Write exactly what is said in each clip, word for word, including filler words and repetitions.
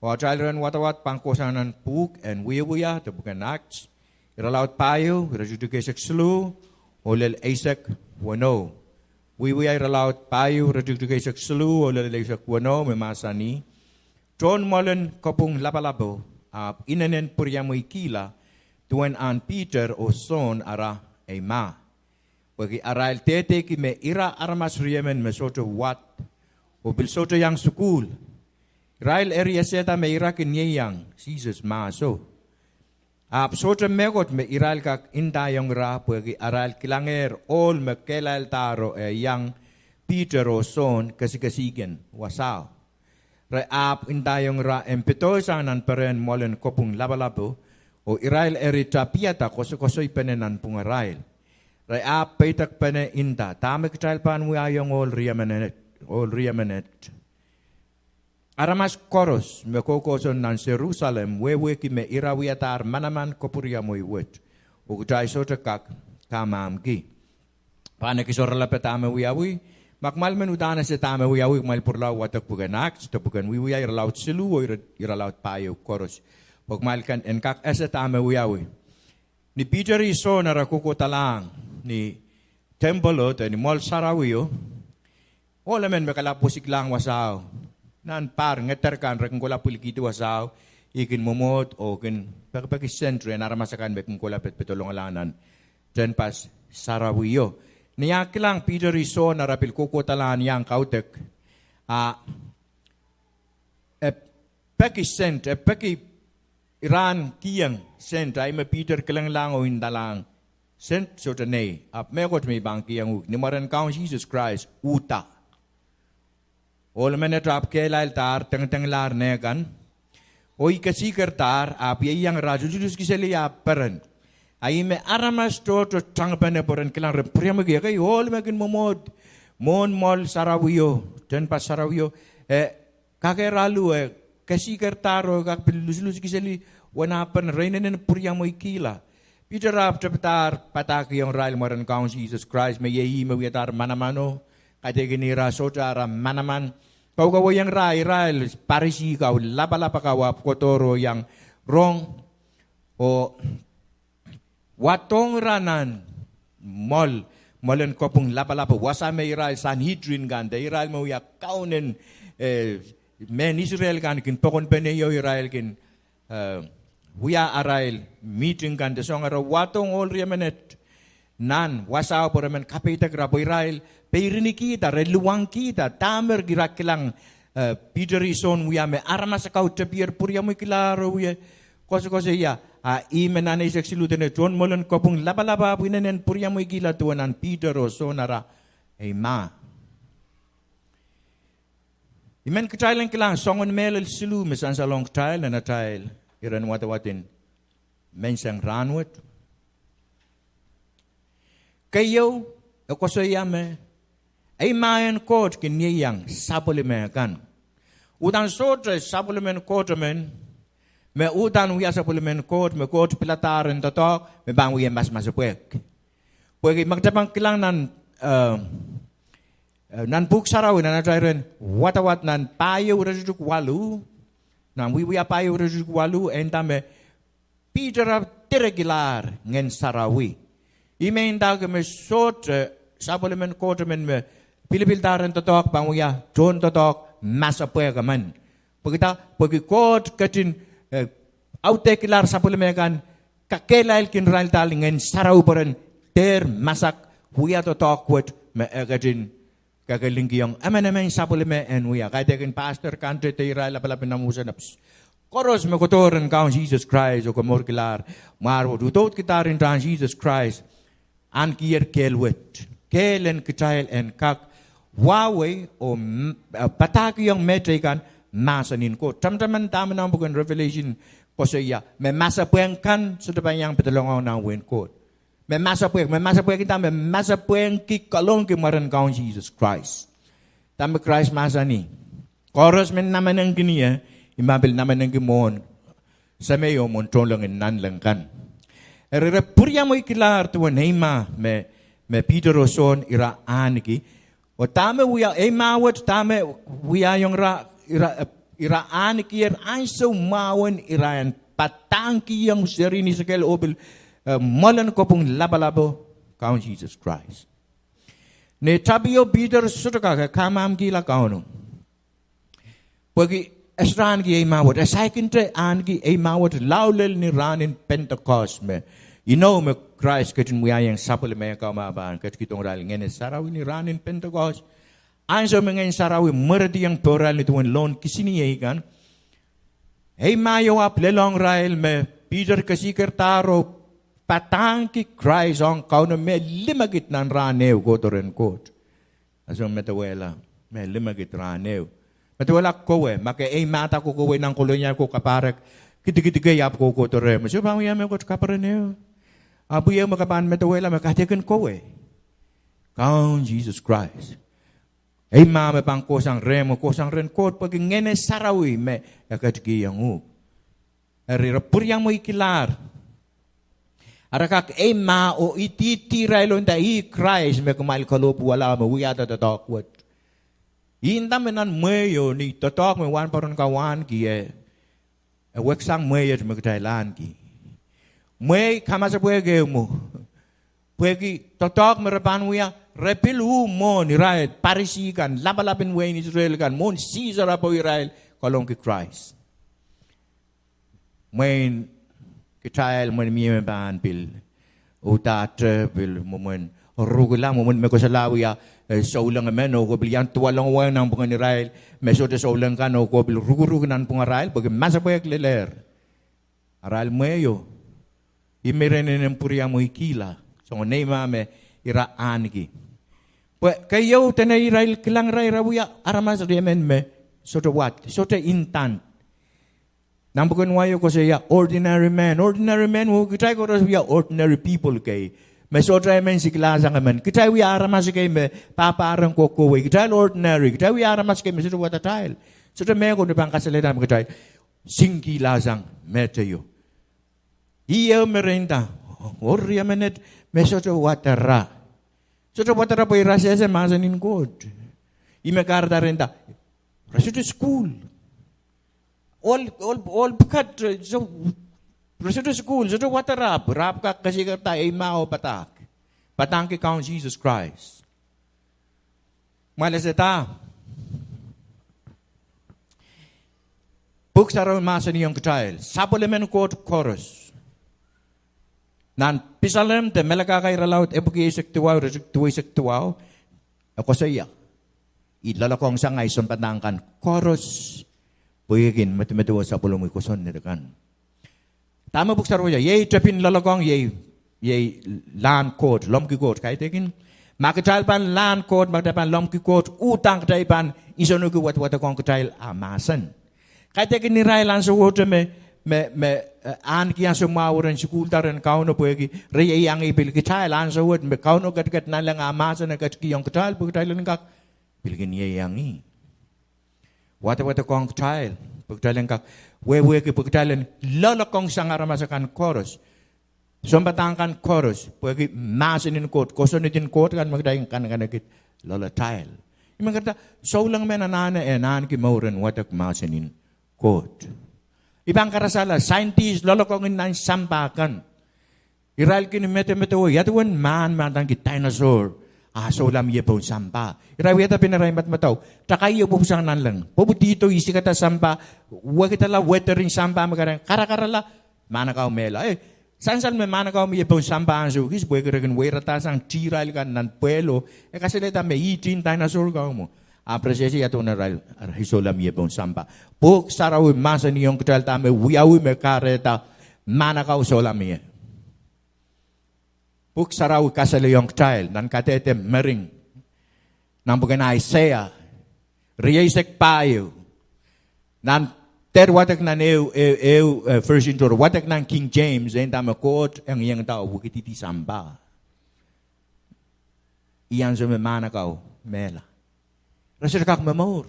Oh atail iren wadawad pahn kohsang nan pwuhk en Wiewia de pwuhken Acts, irelaud pahieu, iretikitik eisek siluh oh lel eisek weneu. Wiewia irelaud pahieu, iretikitik eisek siluh oh lel eisek weneu, me mahsanih: Tohn mwoalen kopwung lapalapo, ahpw inenen pwuriamweikihla duwen ahn Piter oh Sohn ara eimah. Pwehki arail dehdehki me ira aramas riemen me sohte wad oh pil sohte iang sukuhl, irail eri esehda me ira kin ieiang Sises mahso. Ahpw sohte mehkot me irail kak ndaiong ira, pwehki arail kilangehr ohl me kehlaildahro eh iang Piter oh Sohn kesikesihki wasao. Re ahpw ndaiong ira en pedoisang nan perehn mwoalen kopwung lapalapo, oh irail eri tapihada koasokoasoipene nanpwungarail. Re ahpw peidekpene nda: Dahme kitail pahn wiahiong ohl riemenet? Aramas koaros me kohkohson nan Serusalem wehwehki me ira wiadahr manaman kopwuriamwei wet, oh kitail sohte kak kamahmki. Pahn ekis oaralape dahme wiawi. Ma kumwail men uhdahn ese dahme wiawi, kumwail pwurala wadek pwuhken Acts de pwuhken Wiewia irelaud siluh oh ire-, irelaud pahieu koaros, pwe kumwail kin en kak ese dahme wiawi. Ni Piter oh Sohn ara kohkohdalahng ni temple o de ni mwoal sarawio, ohl emen me kalap wesiklahng wasao. Nan pahr ngeder kan re kin kohla pwilikihdi wasao, ih kin mwomwohd oh kin pekipeki sent rehn aramas akan me kin kohla pedpedolongalahng nan tehnpas sarawio. Ni ah kilang Piter oh Sohn ara pil kohkohdalahng iang kaudok, a e peki sent, e peki iren kiheng sent, a ih me Piter kilenglahng oh ndalahng, sent sohte nei, ahpw mehkot me I pahn kiheng uhk. Ni mwaren Kaun Sises Krais, uhda. Ohl menet ahpw kehlaildahr, dengedengelahr neh kan, oh I kesihkerdahr, ahpw I ieiang ira, luslus ki seli ah peren. A ih me aramas tohto tangpene pwe ren kilang, ren pwuriamweiki ekei ohl me kin mwomwohd mwohn mwoal sarawio, tehnpas sarawio, e kakehr alu, e kesihkerdahr oh e kak pil luslus ki seli uwen ah peren, re inenen pwuriamweikihla. Piter ahpw tepadahr padahkihong irail mwaren Kaun Sises Krais me iei ih me wiadahr manamano, kaidehkin ira sohte ara manaman. Kaukawehiong ira irail Parisi kau, lapalap kau, ahpw kohdohr oh iang rong oh wadohng ira nan mwoal, mwoalen kopwung lapalap, wasa me irail Sanhedrin kan de irail me wia kaunen, eh, mehn Israel kan kin pokonpeneio, irail kin, eh, wia arail mihting kan de soahng ara, wadohng ohl riemenet nan wasao pwe re men kapeidek ira pwe irail peirin kihda, re luwang kihda, dahme ira kilang, eh, Piter oh Sohn wia me aramas kau tepier pwuriamweikihlahr oh wie koasokoasoia. A ih me nan eisek siluh dene, tohn mwoalen kopwung lapalap ahpw inenen pwuriamweikihla duwen ahn Piter oh Sohn ara eimah. I men kitail en kilang soangen mehlel siluh me sansalohng kitail nan atail iren wadawad en menseng rahnwet. Keieu, e koasoia me eimah en Koht kin ieiang sapwellime kan. Uhdahn sohte sapwellimen Koht emen me uhdahn wia sapwellimen Koht, me Koht piladahr en doadoahk me pahn wia masamasepwehk. Pwehki ma kitail pahn kilang nan, eh, eh, nan Pwuhk Sarawi, nan atail iren wadawad nan pahieu iretikitik waluh, nan Wiewia pahieu iretikitik waluh, e nda me Piter ahpw direkilahr Ngehn Sarawi. Ih me ndahki me sohte sapwellimen Koht emen me pilipildahr en doadoahk pahn wia tohndoadoahk masepwehk emen. Pwehki dah? Pwehki Koht ketin, eh, audehkilahr sapwellime kan, kakehlailkin irail dahla Ngehn Sarawi pwe ren dehr masak wia doadoahk wet me e ketin kakehlingkihong emenemen sapwellime en wia. Kaidehkin pastor kan de irail lapalap nan mwuhsen, ahpw koaros me kohdohr en Kaun Sises Krais oh komourkilahr mwahr wet, udoudkidahr ntahn Sises Krais, ahnikier kehl wet, kehl en kitail en kak wahwei oh, eh, padahkihong mehteikan mahsen en Koht. Tamataman dahme nan pwuken Revelation koasoia me masepwehk kan sohte pahn iang pedolong nan wehin Koht. Me masepwehk, me masepwehk nda me masepwehki, kalohki mwaren Kaun Sises Krais. Dahme Krais mahsanih? Koaros me namenengkin ie, I pahn pil namenengki mwohn Semei oh mwohn tohnleng en nanleng kan. Eri re pwuriamweikilahr duwen eimah me, me Piter oh Sohn ira ahniki. Oh dahme wia eimah wet, dahme wiahiong ira, ira, eh, Ira ahnikier ansou mwahu en ira en padahngkihong seri ni sekel oh pil, eh, mwoalen kopwung lapalapo Kaun Sises Krais. Ni tapio Piter sohte kak, e kamwahmwkihla Kauno. Pwehki e sohte ahneki eimah wet, e saikinte ahneki eimah wet lao lel ni rahn en Pentekost me inou me Krais ketin wiahiong sapwellime kan me pahn ketikihdohng irail Ngehn Sarawi ni rahn en Pentekost. Ansou me Ngehn Sarawi mwerediong pohrail nin duwen lohn kisiniei kan, eimah ieu ahpw lelohng irail me Piter kesikerdahr oh padahngki Krais ong Kauno me limekid nan rahn ehu kohdo rehn Koht. Ansou me medewehla, me limekid rahn ehu. Medewehla kowe, ma ke eimahda kokowe nan Kolonia ko kapahrek, kidikidikei ahpw kohkohdo rehmw. Soh, pahn wia mehkot kaperen ehu. Ahpw ieu me ke pahn medewehla me kaidehkin kowe, Kaun Sises Krais. Eimah me pahn kohsang rehmw, kohsang rehn Koht pwehki Ngehn Sarawi me e ketikihong uhk. Eri re pwuriamweikilahr. Ara kak eimah oh idihdi irail oh nda, ih Krais me kumwail kalohpwuwala me wiahda doadoahk wet. Ih nda me nan mwehio ni doadoahk me wahnpoaron kan wahnki, e weksang mwehiet me kitail ahneki. Mwehi kamasepwehk ehu mwo. Pwehki doadoahk me re pahn wia, re pil uh mwohn irail Parisi kan, lapalap en wehin Israel kan, mwohn Sisar, ahpw irail kalohngki Krais. Mwein kitail, mwein mie me pahn pil uhdahte, pil mwomwen rukula, mwomwen me kosolahr wia, eh, souleng emen oh ke pil iang duwalongehr nanpwungen irail me sohte souleng kan oh ke pil rukuruk nanpwungarail pwehki masepwehk lelehr. Arail mwehio, ih me re inenen pwuriamweikihla, soangen eimah me ira ahneki. Pwe keieu dene irail kilang ira, ira wia aramas riemen me sohte wad, sohte intan. Nanpwuken wai o koasoia ordinary man, ordinary man, oh kitail koaros wia ordinary people kei, me sohte emen sikilasang emen. Kitail wia aramas kei me pahpa rehn kokohwei, kitail ordinary, kitail wia aramas kei me sohte wadatail. Sohte mehkot me pahn kasalehda me kitail sikilasang mehteio. Ih ehu me re nda, oh riemenet me sohte wadara. Sohte wadara pwe ira sehse mahsen en Koht. Ih me kahrehda re nda, re sohte sukuhl. Ohl, ohl, ohl pwukat, eh, soh, re sohte sukuhl, sohte wadara, ahpw re ahpw kak kesikerda eimah oh padahk, padahngki Kaun Sises Krais. Kumwail esehda, Pwuhk Sarawi mahsanihong kitail sapwellimen Koht koaros. Nan Pisalem de Melkahka irelaud epwiki eisek duwau, iretikitik duweisek duwau, e koasoia, I loalokong sang ahi sounpadahk kan koaros, pwe I kin medemedewe sapwellimomwi kosonned akan. Dahme Pwuhk Sarawi, iei tepin loalokong, iei, iei lahn Koht, lomwki Koht, kaidehkin. Ma kitail pahn lahn Koht, ma kitail pahn lomwki Koht, uhdahn kitail pahn nsenohki wadewadek ong kitail ah mahsen. Kaidehkin irail ansowohte me, me, me, eh, ahneki ansou mwahu rehn sukuhlda rehn Kauno pwehki re ieiangih, pil kitail ansou wet me Kauno ketiket nanleng ah mahsen e ketikihong kitail pwe kitail en kak pil kin ieiangih. Wadewadek ong kitail pwe kitail en kak wehwehki pwe kitail en loalokong sang aramas akan koaros, sounpadahk kan koaros, pwehki mahsen en Koht, kosonned en Koht kan me kitail kankanekid loalatail. I men kahrehda souleng men anahne en ahneki mour en wadek mahsen en Koht. I pahn karasala scientist loalokong en nan sampah kan. Irail kin medemedewe ia duwen mahn me adaneki dinosaur ah sohla mie pohn sampah. Irail wiahda pen arail madamadau, takai e pwupwusang nanleng, pwupwudihdo, isikada sampah, wekidala weather en sampah me karakarala, mahnakau mehla. Eh, sansal me mahnakau mie pohn sampah ansou kis pwehki re kin weiradasang tirail kan nan pwehlo, e kasalehda me ihte dinosaur kan mwo. Ahpw re sehse ia duwen arail, arail sohla mie pohn sampah. Pwuhk Sarawi mahsanihong kitail dahme wiawi me kahrehda mahnakau sohla mie. Pwuhk Sarawi kasalehiong kitail nan kadehde mering, nan pwuken Aiseia rieisek pahieu, nan dehr wadek nan ehu, ehu, ehu, eh, version tohrohr, wadek nan King James, e nda me Koht eng iengda oh wekididi sampah. Ih ansou me mahnakau mehla. Re sohte kak momour.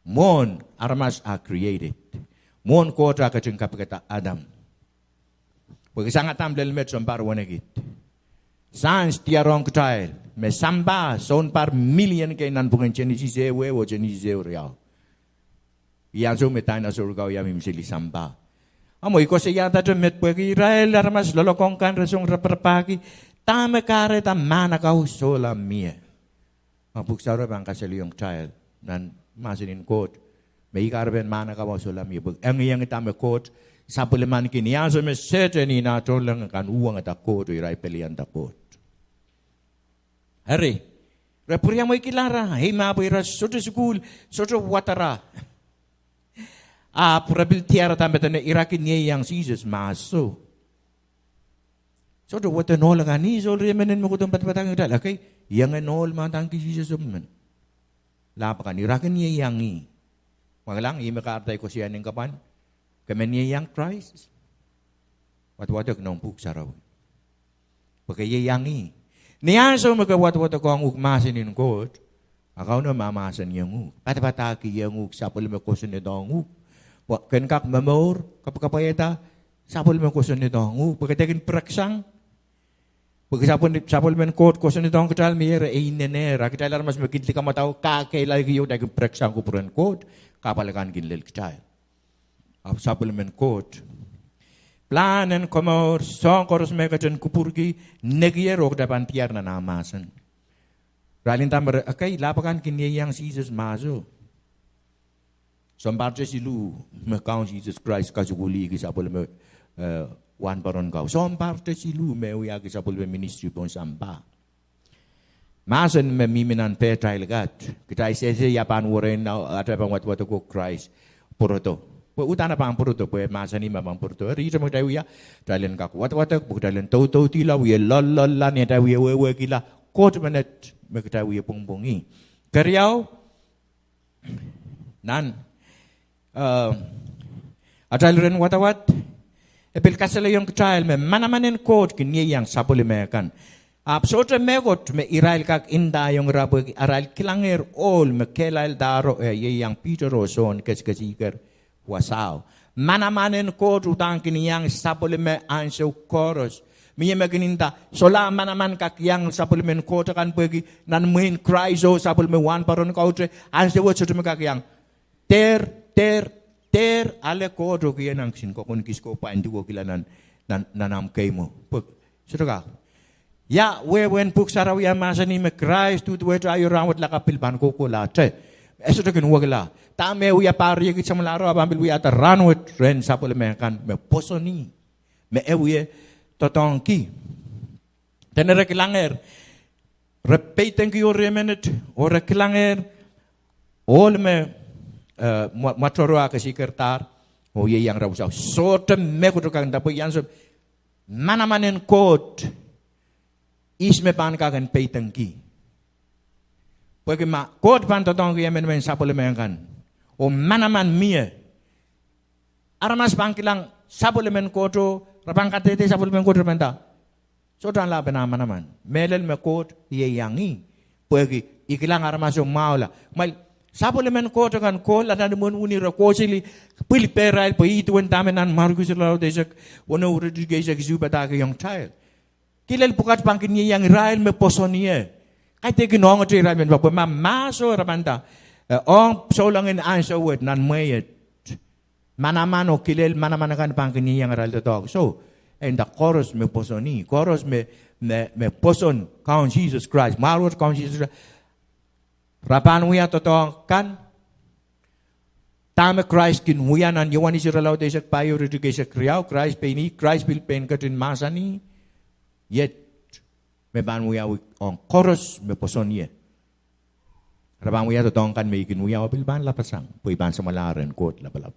Mwohn aramas ah created. Mwohn Koht ah ketin kapikada Adam. Pwehki sang Adam lel met sounpar wenekid. Science diarohng kitail me sampah sounpar million kei nan pwuken Genesis ehu ehu oh Genesis ehu riau. Ih ansou me dinosaur kau iang mihmi seli sampah. Ahmw, I koasoiahdahte met pwehki irail aramas loalokong kan re song raparapahki dahme kahrehda mahn akau sohla mie. A Pwuhk Sarawi pahn kasalehiong kitail nan mahsen en Koht me ih kahrepen mahn akau sohla mie pwe engiengida me Koht sapwellimaniki ni ansou me Sehdan oh nah tohnleng kan uhwongada Koht oh irail pelianda Koht. Eri, re pwuriamweikilara, ehi, ma pwe ira sohte sukuhl, sohte wadara. Ahpw re pil diarada me dene ira kin ieiang Sises mahso. Sohte wadek ohl akan, ih solahr riemen me kohdo padapadahkin kitail, okay, iengen ohl me adaneki Sises emen. Lahp akan, ira kin ieiang ih. Mwahkilang, ih me kahrehda I koasoia ni kapwan, ke men ieiang Krais? Wadawadek noumw Pwuhk Sarawi pwe ke ieiang ih. Ni ansou me ke wadawadekohng uhk mahsen en Koht, a Kauno mahmahsanihong uhk, padapadahkihong uhk, sapwellime kosonnedohng uhk. Pwe ken kak momour kapwakapwaiada, sapwellime kosonnedohng uhk pwe ke dehr kin pireksang. Pwe sapwellimen Koht kosonnedohng kitail me re inenen, a kitail aramas me kin likamwada oh kakehlailki oh kitail kin pireksang kupwuren Koht, kahpwal akan kin lel kitail. Ahpw sapwellimen Koht pilahn en komour, soahng koaros me e ketin kupwurki, nekier oh kitail pahn diar nan ah mahsen. Irail nda me re, okay, lahp akan kin ieiang Sises mahso. Sounpar te siluh me Kaun Sises Krais kasukuhlihki sapwellime, eh, wahnpoaron kau. Sounpar te siluh me wiahki sapwellime ministry pohn sampah. Mahsen me mihmi nan pehtail kat, kitail sehse ia pahn werein, atail pahn wadawadeko Krais pwurodo. Pwe uhdahn e pahn pwurodo, pwe mahsanih me pahn pwurodo. Eri ihte me kitail wia, kitail en kak wadawadek pwe kitail en doudoudihla, wie loalloalla, ni atail wie wehwehkihla Koht menet me kitail wie pwongpwongih. Keriau, nan, eh, atail iren wadawad, e pil kasalehiong kitail me manaman en Koht kin ieiang sapwellime kan. Ahpw sohte mehkot me irail kak ndaiong ira pwehki arail kilangehr ohl me kehlaildahro, eh, ieiang Piter oh Sohn kesikesiker wasao. Manaman en Koht uhdahn kin iang sapwellime ansou koaros. Mie me kin nda, solahr manaman kak iang sapwellimen Koht akan pwehki nan mwehin Krais oh sapwellime wahnpoaron kaute, ansou wet sohte me kak iang. Dehr, dehr, dehr ale Koht oh kihong nan kisin kokon kis ko pwain duwehkihla nan, nan, nan ahmw keimwo. Pwe sohte kak. Ia wehwehn Pwuhk Sarawi ah mahsanih me Krais duduwehte aio, rahnwet, lakapw pil pahn kohkohlahte. E sohte kin wekila. Dahme e wia pahr riekid samwalahro, e pahn pil wiahda rahnwet rehn sapwellime kan me pwosonih, me e wie doadoahngki. Dene re kilangehr, re peidengki oh riemenet, oh re kilangehr ohl me, eh, mwa-, mwatoro ah kesikerdahr oh ieiang ira wasao. Sohte mehkot kak nda pwe iang soh, manaman en Koht ihs me pahn kak en peidengki. Pwehki ma Koht pahn doadoahngki emenemen sapwellime kan, oh manaman mie, aramas pahn kilang sapwellimen Koht oh re pahn kadehde sapwellimen Koht, re pahn nda, sohte anahnepen ah manaman. Mehlel me Koht ieiang ih, pwehki I kilang aramas oh mwahula. Kumwail, sapwellimen Koht akan kohla nan imwin wini, re kohseli pwil pehrail pwe ih duwen dahme nan Markus irelaud eisek weneu, iretikitik eisek isuh padahkihong kitail. Kilel pwukat pahn kin ieiang irail me pwoson ie. Kaidehkin ongete irail me pahn, pwe ma mahso, re pahn nda, eh, ong souleng en ansou wet nan mwehi et. Manaman oh kilel manaman akan pahn kin ieiang irail doadoahk. So, e nda koaros me pwoson ih, koaros me, me, me pwoson Kaun Sises Krais, mwahl wet Kaun Sises Krais, re pahn wia doadoahk kan. Dahme Krais kin wia nan Iohanes irelaud eisek pahieu, iretikitik eisek riau, Krais pein ih, Krais pil pein ketin mahsanih, iet me pahn wiawi ong koaros me pwoson ie. Re pahn wia doadoahk kan me I kin wia oh pil pahn lapasang, pwe I pahn samwalahr rehn Koht Lapalap.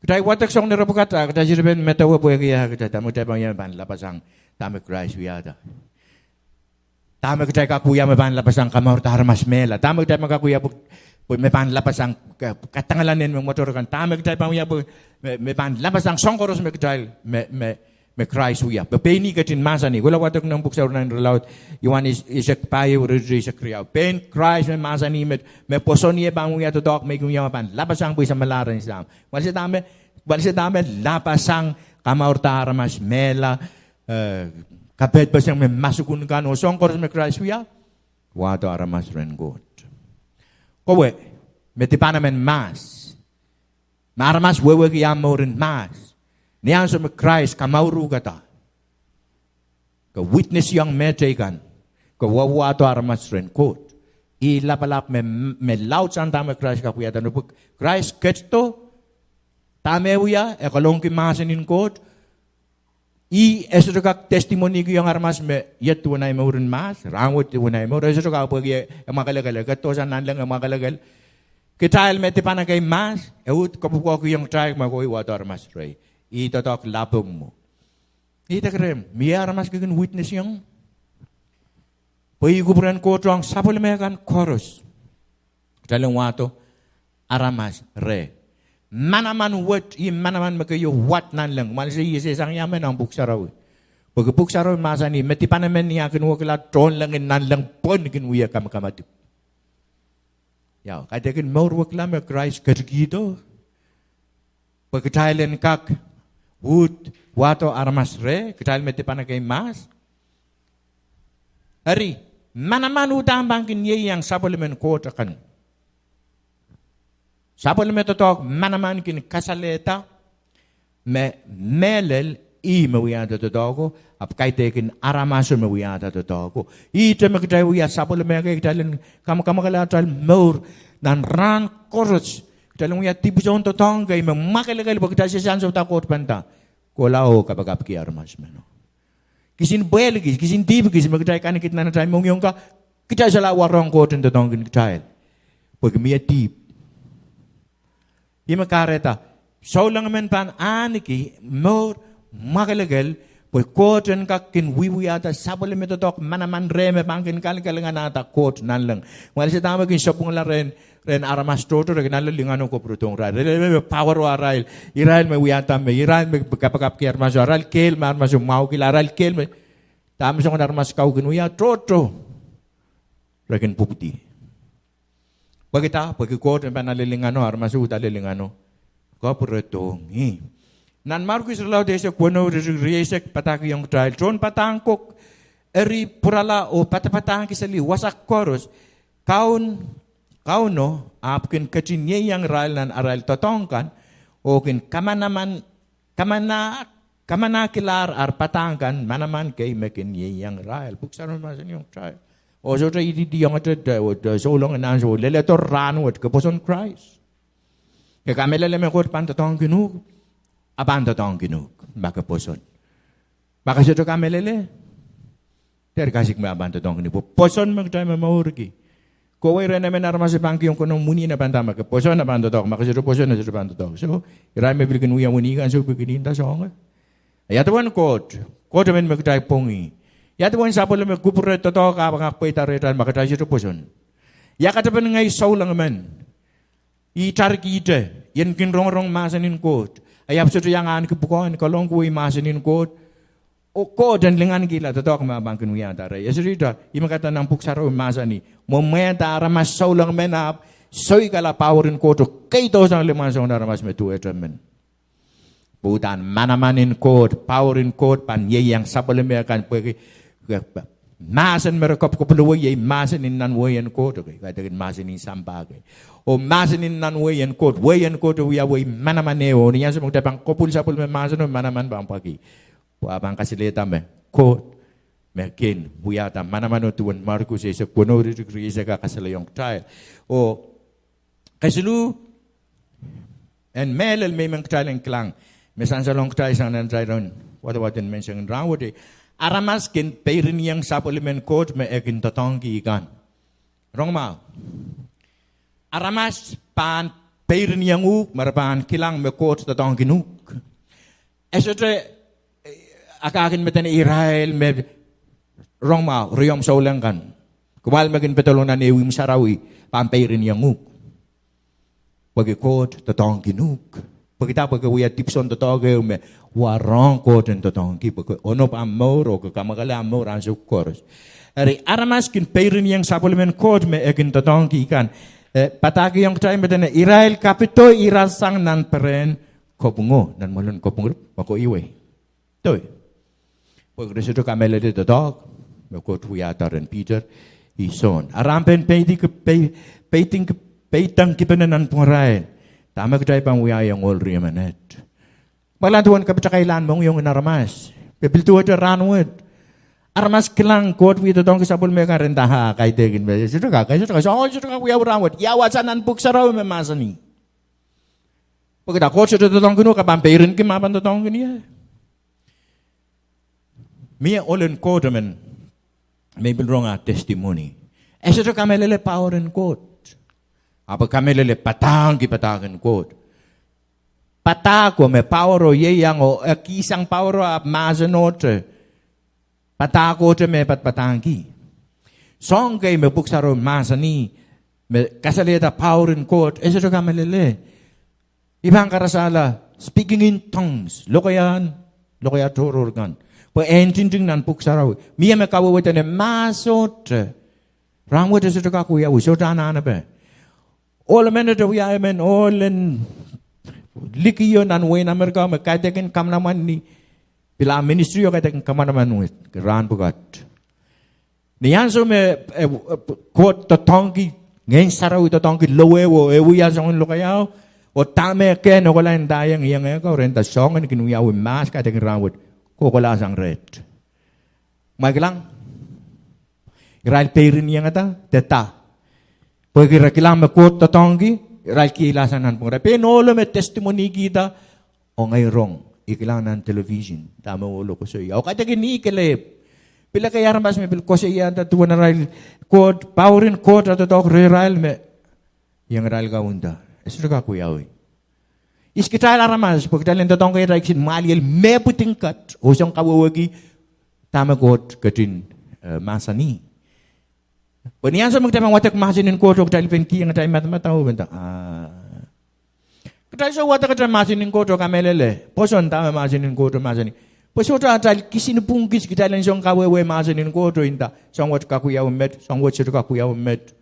Kitail wadek soangen ire pwukat, a kitail sehse pahn medewe pwehki ia kitail, dahme kitail pahn wia me pahn lapasang dahme Krais wiahda. Dahme kitail kak wia me pahn lapasang kamourada aramas mehla. Dahme kitail pahn kak wia pwe, pwe me pahn lapasang ka-, kadangala nen me mwatoro kan. Dahme kitail pahn wia pwe me, me pahn lapasang soahng koaros me kitail, me, me, me Krais wia. Pwe pein ih ketin mahsanih. Kohla wadek noumw pwuhk sauranan irelaud, Iohanes eisek pahieu, iretikitik eisek riau. Pein Krais me mahsanih me, me pwoson ie pahn wia doadoahk me I kin wia me pahn lapasang pwe I samwalahr rehn Sahm. Walisada me, walisada me lapasang kamourada aramas mehla, eh, kapehdpeseng me masukun kan oh soahng koaros me Krais wia, wahdo aramas rehn Koht. Kowe, me dipan emen mahs, Me aramas wehwehki ah mour en mahs. Ni ansou me Krais kamauruhkada, ke witnessiong mehteikan, ke wauwahdo aramas rehn Koht. Ih lapalap me, me laudsang dahme Krais kak wiahda. Ni pwe Krais ketido, dahme e wia, e kalohngki mahsen en Koht. Ih e sohte kak testimony-kihong aramas me iet duwen ahi mour en mahs, rahnwet duwen ahi mour, e sohte kak, pwehki e mwakelekel, e ketidohsang nanleng, e mwakelekel. Kitail me dipan ekei mahs, e uhd kopwukopwukihong kitail me kohwei wahdo aramas rehi. Ih doadoahk lapalap mwo. Ih deke rehmw, mie aramas ke kin witnessiong? Pwe ih kupwuren Koht ong sapwellime kan koaros. Kitail en wahdo aramas reh. Manaman wet, ih manaman me keieu wat nanleng. Kumwail ese, ih esehsang ia me nan Pwuhk Sarawi. Pwehki Pwuhk Sarawi mahsanih, me dipan emen ni ah kin wekila tohnleng en nanleng pwon kin wie kamakamadipw. Ia, kaidehkin mour wekila me Krais ketikihdo pwe kitail en kak uhd wahdo aramas reh, kitail me dipan ekei mahs. Eri, manaman uhdahn pahn kin ieiang sapwellimen Koht akan. Sapwellime doadoahk manaman kin kasalehda me mehlel ih me wiahda doadoahko, ahpw kaidehkin aramaso me wiahda doadoahko. Ihte me kitail wia sapwellime kei, kitail en kamwakamwakele atail mour nan rahn koaros. Kitail en wia dipwisoun doadoahk kei me mwakelekel pwe kitail sehse ansou da Koht pahn nda, kohla oh kapakapki aramas meno. Kisin pwehl kis, kisin dihp kis me kitail kanekiong nan atail mohngiong ka, kitail solahr warohng Koht en doadoahngkin kitail pwehki mie dihp. Ih me kahrehda souleng men pahn ahneki mour mwakelekel, pwe Koht en kak kin wiewiahda sapwellime doadoahk manaman reh me pahn kin kalkalinganahda Koht nanleng. Kumwail ese dahme kin sapwungala rehn, rehn aramas tohto, re kin ale lingano kapwuredohng irail. Re lel me, me power oh arail, irail me wiahda me, irail me kapakapki aramaso, arail kehl me aramaso mwahukihla, arail kehl me, dahme soangen aramas kau kin wia tohto, re kin pwupwidi. Pwekida, pwehki Koht en pahn ale lingano, aramaso uhd ale lingano kapwuredohng ih. Nan Markus irelaud eisek weneu, iretikitik rieisek padahkihong kitail, tohn padahk ko, eri pwurala oh padapadahngki seli wasa koaros, Kaun, Kauno ahpw kin ketin ieiang irail nan arail doadoahk kan, oh kin kamanaman, kamana, kamanahkilahr ar padahk kan manaman kei me kin ieiang irail. Pwuhk Sarawi mahsanihong kitail, oh sohte ididihongete, de, de souleng en ansou, leledo rahnwet, ke pwoson Krais, ke kamehlele me Koht pahn doadoahngkin uhk, a pahn doadoahngkin uhk ma ke pwoson. Ma ke sohte kamehlele, dehr kasik me a pahn doadoahngkin uhk, pwe pwoson me kitail momourki. Kohwei rehn emen aramas pahn kihong konehng mwuhr, e pahn nda ma ke pwoson a pahn doadoahk, ma ke sohte pwoson e sohte pahn doadoahk. So, irail me pil kin wia mwuhr kan, soh, pil kin nda soangen, ia duwen Koht, Koht emen me kitail pwongih? Ia duwen sapwellime kupwure doadoahk ahpw kak pweida rehtail ma kitail sohte pwoson? Ia katepen ngehi souleng men, I tarkihte, I en kin rongorong mahsen en Koht, I ahpw sohte iang ahneki pwukoa en kalohngki wei mahsen en Koht, oh Koht en lingankihla doadoahk me e pahn kin wiahda reh. E sohte ihte, ih me kahrehda nan Pwuhk Sarawi mahsanih, mwomwehda aramas souleng men ahpw soikala power en Koht oh keidohsang limwahn soangen aramas me duwehte men. Pwe uhdahn manaman en Koht, power en Koht pahn ieiang sapwellime kan pwehki mahsen me re kapwkapwilowei iei mahsen en nan wehin Koht, okay, kaidehkin mahsen en sampah kei. Oh mahsen en nan wehin Koht, wehin Koht e wia wehi manaman ehu, oh ni ansou me kitail pahn kapwil sapwellime mahseno, manaman pahn pwakih. Pwe a pahn kasalehda me Koht me kin wiahda manamano. Duwen Markus eisek weneu, iretikitik rieisek a kasalehiong kitail. Oh kesiluh, en mehlel me I men kitail en kilang, me sansalohng kitail sang nan atail wadawad en menseng en rahnwet, aramas kin peiriniong sapwellimen Koht me e kin doadoahngki kan. Rong mwahu. Aramas pahn peiriniong uhk me re pahn kilang me Koht doadoahngkin uhk. E sohte, eh, a kak kin medene irail me, rong mwahu, riomw souleng kan, kumwail me kin pedolong nan ehu imw sarawi, pahn peiriniong uhk. Pwehki Koht doadoahngkin uhk. Pwehkida? Pwe ke wia dipwisoun doadoahk ehu me warohng Koht en doadoahngki, pwe ke onop ahmw mour oh ke kamwakele ahmw mour ansou koaros. Eri aramas kin peiriniong sapwellimen Koht me e kin doadoahngki kan. Eh, padahkihong kitail me dene irail kapido irasang nan perehn kopwungo, nan mwoalen kopwungo, me kohiwei. Doi. Pwe re sohte kamehlele doadoahk me Koht wiahda rehn Piter oh Sohn. A rahn pein peidengkipene nanpwungarail, Dahme kitail pahn wiahiong ohl riemenet? Mwekid duwen kapitakailahn mohngiong en aramas. Pil duwehte rahnwet, aramas kilang Koht wie doadoahngki sapwellime kan, re nda, ah, kaidehkin me, e sohte kak, e sohte kak, soh, e sohte kak wiawi rahnwet. Ia wasa nan Pwuhk Sarawi me mahsanih? Pwehki dah Koht sohte doadoahngkin uhk, ke pahn peirinki me e pahn doadoahngkin ie? Mie ohl en Koht emen me pil rong ah testimony. E sohte kamehlele power en Koht. Ahpw e kamehlele padahngki padahk en Koht. Padahko me power o ieiang o, e kihsang power o ahpw mahsenohte, padahkohte me e padapadahngki. Soahng kei me Pwuhk Sarawi mahsanih, me kasalehda power en Koht, e sohte kamehlele. I pahn karasala speaking in tongues, lokaia, lokaia tohrohr kan. Pwe e ntingting nan Pwuhk Sarawi. Mie me kawehwe dene mahsenohte, rahnwet e sohte kak wiawi, sohte anahnepe. Ohl emen te wia emen, ohl en likio nan wehin Amerika me kaidehkin kamanaman ni, pil ah ministry o kaidehkin kamanaman wet rahn pwukat. Ni ansou me, eh, Koht doadoahngki, Ngehn Sarawi doadoahngki lowehwe, e wia soangen lokaiao, oh dahme e kehn okola ndaiong iengehko, re nda soangen kin wiawi mahs kaidehkin rahnwet, kohkohlasang reht. Mwein kilang, irail peirin iengada, deda. Pwehki re kilang me Koht doadoahngki, irail kihlasang nan pwungara. Pein ohlo me testimonykihda, oh ngehi rong, I kilang nan television dahme ohlo koasoia. Oh kaidehkin ih kelehpw, pil ekei aramas me pil koasoiada duwen arail Koht, power en Koht ah doadoahk rehrail me iang irail kaunda. E sohte kak wiawi. Ihs kitail aramas, pwe kitail en doadoahngki atail kisin mwahliel mehpwiding kat, oh soang kawehwehki dahme Koht ketin, eh, mahsanih. Pwe ni ansou me kitail pahn wadek mahsen en Koht oh kitail pein kihong atail madamadau, pwe nda, ah, kitail sou wadek atail mahsen en Koht oh kamehlele pwoson dahme mahsen en Koht mahsanih. Pwe sohte atail kisin pwung kis kitail en soang kawehwe mahsen en Koht oh nda soang wet kak wiawi met, soang wet sohte kak wiawi met.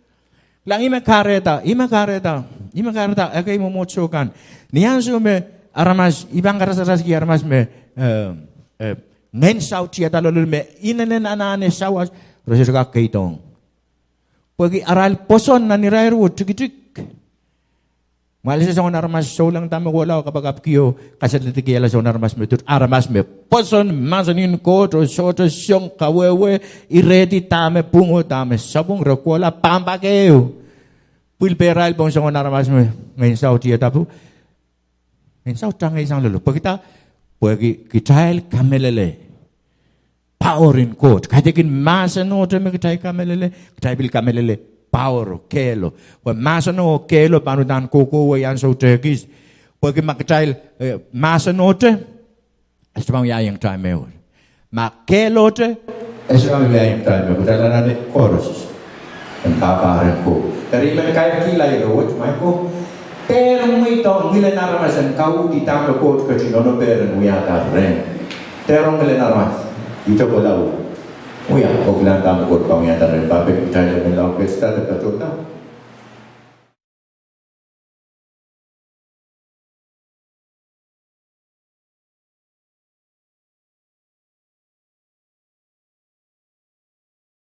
Kilang, ih me kahrehda, ih me kahrehda, ih me kahrehda ekei mwomwohdiso kan. Ni ansou me aramas, I pahn karasaraski aramas me, eh, eh, ngehn sau tiada loalloale me inenen anahne sawas, re sohte kak keidohng. Pwehki arail pwoson nan irair oh tikitik. Mwahl ese soangen aramas souleng dahme kohla oh kapakapki oh kasalehdakihala soangen aramas me dot, aramas me pwoson mahsen en Koht oh sohte soang kawehwe, irehdi dahme pwung oh dahme sapwung, re kohla pahn pak ehu. Pwil pehrail pohn soangen aramas me ngehn sau tiada pwung, ngehn sau tangeisang loalloale. Pwehki dah? Pwehki kitail kamehlele power en Koht. Kaidehkin mahsenohte me kitail kamehlele, kitail pil kamehlele power o kehlo. Pwe mahseno oh kehlo pahn uhdahn kohkohwei ansou tehkis. Pwehki ma kitail, eh, mahsenohte, e sohte pahn wiahiong kitail mehkot. Ma kehlohte, e sohte pahn wiahiong kitail mehkot. Kitail anahne koaros en kahparen Koht. Eri I men kaimwisekihla ire wet, Michael, dehr mweidohng ngilen aramas en kauhdi dahme Koht ketin onoperen wiahda rehn. Dehr ong ngilen aramas, ihte kohla, wia oh kilang dahme Koht pahn wiahda rehn. Pahn peki kitail en lao kehsang de patohda.